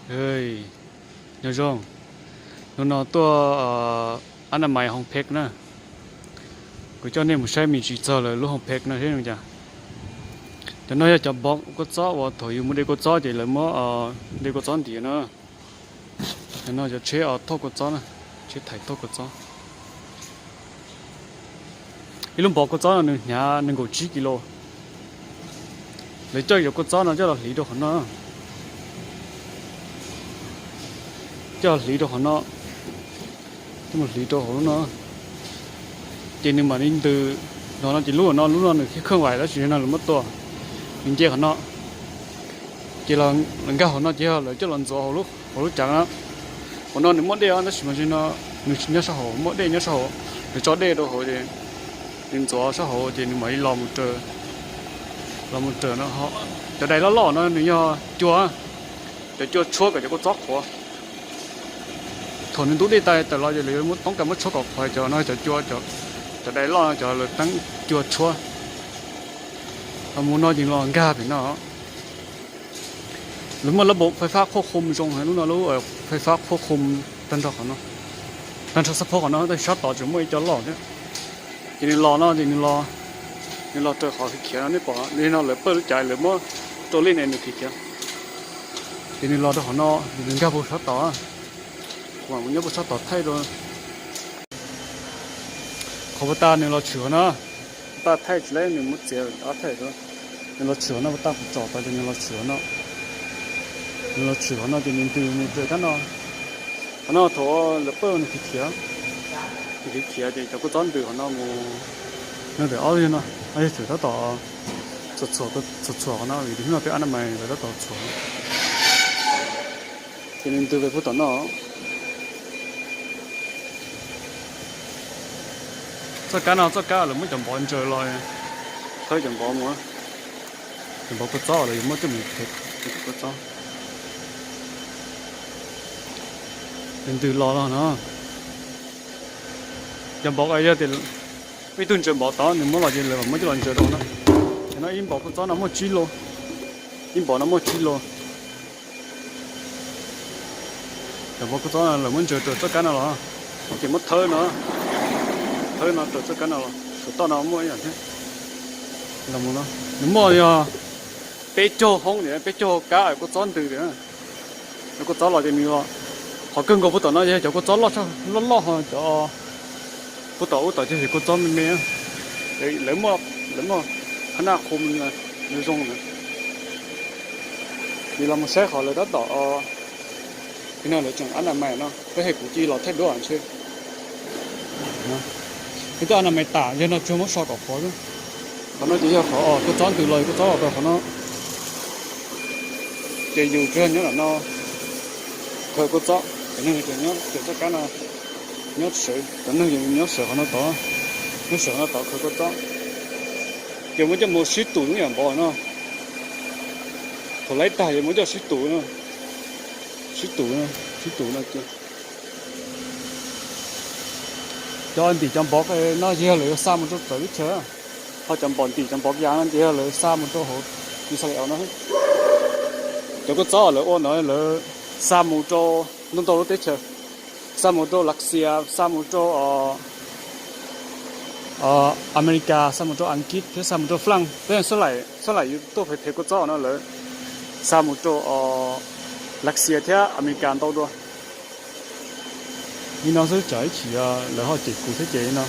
Hej, nyob zoo, hnub no tuaj Anamais Home Pack na. Kuv coj nej mus saib me ntsis txog lawv lub Home Pack no seb zoo cas. Cov no yog cov npov kua txob uas thaum yus mus de kua txob ces lawv muab de kua txob ntiav na. Cov no cov tsheb thauj kua txob na, tsheb thauj kua txob. Ib lub npov kua txob no nws hnyav nees nkaum tsib kis lus. Lawv coj cov kua txob no coj los hliv rau qhov no, coj los hliv rau qhov no, coj mus hliv rau hauv lub no, ces nws mam li ntws. No no ces lub no, lub no nws thiaj kheej vais, tab sis no lawv muab tua, nws nce qhov no, ces los nkag hauv no ces yog lawv coj los ntxuav hauv lub cav na. Hauv no nws muaj dej os, tab sis mas no nws nyob sab hauv, muaj dej nyob sab hauv, nws tso dej rau hauv ces nws ntxuav sab hauv ces nws mam li los mus raws, los mus raws no. Cov dais loj loj no nws yog cua, cov cua tshuab kom cov kua txob qhuav. Thaum nws ntub dej tas tawm los ces lawv muab toob kas muab tshuab kom qhuav, cov no cov cua, cov dais loj no cov lawv teeb cua tshuab. Los mus no ces los nkag pem no. Lawv muaj lab npaum fais fab qhuab qhum zoo heev, lub no lub fais fab qhuab qhum tag nrho qhov no, tag nrho xab phob qhov no, tab sis sab tod tseem muaj ib co loj thiab. Ces nws los no ces nws los raws qhov khiav khiav no, nej pom li no lawv pawj lub cav lawv muab rau lij ne nws khiav khiav. Ces nws los rau qhov no, ces nws nkag puag sab tod, kuv mam mus nyob puag sab tod thaij rau. Qhov puag ta nws los tshwm qhov no, puag ta thaij tsis lawm nws muab txiav thaij. Nws los tshwm qhov no, puag ta kuv tsom tod ces nws los tshwm qhov no. Nws los tshwm qhov no ces nws ntws mus raws kab no. Qhov no thaum lawv pawj nws khiav khiav, nws khiav khiav ces cov kua txob ntws qhov no mus. No ntawm ob yawg no, ob yawg tseem tab tom txhuam txhuam qhov no, vim tias hnub no peb Anamais lawv tab tom txhuam. Ces nws ntws pem puag tom no. Txoj kab no txoj kab lawv muab cov npov ntsaws los, thawb cov npov mus, cov npov kua txob lawv yuav muab coj mus phem, cov kua txob. Nws ntws los no no, cov npov yog tias ib tug ntsaws npov tod nws muab los ces lawv mam muab coj los ntsaws rau no. Cov no ib npov kua txob no muaj tsib lus, ib npov no muaj tsib lus. Cov npov kua txob no lawv muab ntsaws raws txoj kab no los, ces muab thawb no, thawb no raws txoj kab no los, saum toj no muaj ib yam thiab. Los mus no, nws muaj yog peb caug hoob tias peb caug kab kua txob ntws tias. Cov kua txob los ces nws, qhov kawg nkaus puag tom no yog cov kua txob loj loj ho cov puag tom ub tom ces yog kua txob me me. Lawv muaj, lawv muaj qhab naj qhu zoo na. Ces los mus saib qhov lawv tab tom, no lawv tseem Anamais no, peb hais kuv cia los thaij duab ntshe. Peb twb Anamais tas, yog no tsuas muab so kom qhuav xwb. Qhov no ces yog qhov kua txob ntws los, kua txob los rau qhov no. Ces yus tsuas nyob ntawm no khaws kua txob, cov neeg nyob raws txoj kab no nyob sawv, cov neeg nyob sawv qhov no tod, nyob sawv qhov no tod khaws kua txob. Ces muab coj mus sib tus ib yam npov no. Thaum laib tag yuav muab coj sib tus no, sib tus, sib tus no ces cov ntim cov npov no ces yog lawv xa mus rau txawv teb chaws, ho cov npov ntim cov npov yav no ces yog lawv xa mus rau hauv Yixalayees no. Cov kua txob lawv ua ntawd lawv xa mus rau ntau ntau lub teb chaws, xa mus rau Lav Xias, xa mus rau Amelikas, xa mus rau Askiv thiab xa mus rau Flaaj. Peb xab laim yus tuaj phem phem kua txob no lawv xa mus rau Lav Xias thiab Amelikas ntau dua. Li no xwb tsam ib chim lawv ho cem kuv thiab ces li no.